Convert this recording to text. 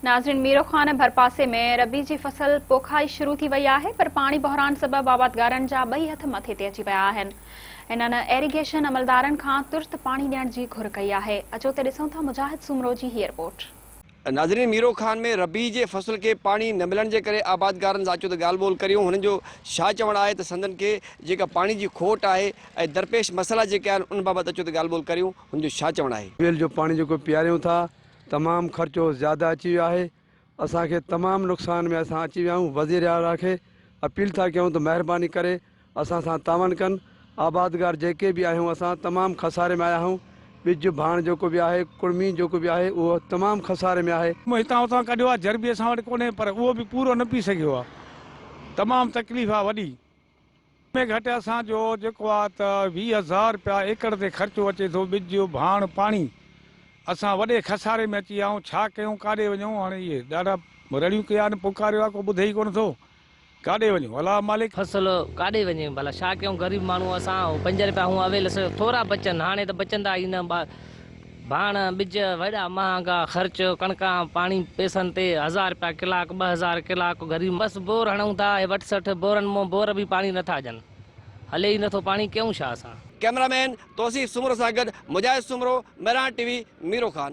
ناظرين ميرو خان ڀرپاسي ۾ ربيع جي فصل پوکائي شروع ٿي وئي آهي پر پاڻي بحران سبب آبادگارن جا ٻئي هٿ مٿي تي اچي ويا آهن. هنن ايريگيشن عملدارن کان ترت پاڻي ڏيڻ جي گهر ڪئي آهي. اچو ته ڏسون ٿا مجاهد سومرو جي هيء رپورٽ. ناظرين ميرو خان ۾ ربيع جي فصل کي پاڻي نه ملڻ جي ڪري آبادگارن سان اچو ته ڳالهه ٻولهه ڪريون هنن جو ڇا چوڻ آهي ته سندن کي جيڪا پاڻي جي کوٽ آهي ۽ درپيش مسئلا جيڪي آهن ان بابت اچو ته ڳالهه ٻولهه ڪريون هن جو ڇا چوڻ آهي. ويل جو پاڻي جيڪو پياريون ٿا تمام خرچو زياده اچي ويو آهي اسان کي تمام نقصان ۾ اسان اچي ويا آهيون وزير اعليٰ کي اپيل ٿا ڪيون ته مهرباني ڪري اسان سان تعاون ڪن آبادگار جيڪي به آهيون اسان تمام خساري ۾ آيا آهيون ٻج ڀاڻ جيڪو به آهي ڪڙمي جيڪو به آهي اهو تمام خساري ۾ آهي. هتان اتان ڪڍيو آهي جر به اسان وٽ ڪونهي پر اهو به پورو نه پي سگهيو آهي تمام تڪليف آهي وڏي. ۾ گهٽ اسان جو جيڪو آ ته 20 هزار رپيا ايڪڙ تي خرچو اچي ٿو ٻج، ڀاڻ، پاڻي اسان وڏي خساري ۾ اچي ويا آهيون ڇا ڪيون ڪاڏي وڃون هاڻي اهي ڏاڍا رڙيون ڪيا آهن پڪاريو آ ڪو ٻڌي ئي ڪونه ٿو ڪاڏي وڃون الله مالڪ. فصل ڪاڏي وڃي ڀلا ڇا ڪيون غريب ماڻهو اسان پنج رپيا هون اويل سو ٿورا بچن هاڻي ته بچندا ئي نه ڀاڻ ٻج وڏا مهانگا خرچ ڪڻڪان پاڻي پئسن تي هزار رپيا ڪلاڪ 2000 ڪلاڪ غريب بس بور هڻون ٿا اهي وٺ 60 بورن مون بور به پاڻي نٿا ڏين هلي ئي نٿو پاڻي ڪيون ڇا اسان. ڪئميرا مين توصيف سومرو سان گڏ مجاهد سومرو، مهراڻ ٽي وي، ميرو خان.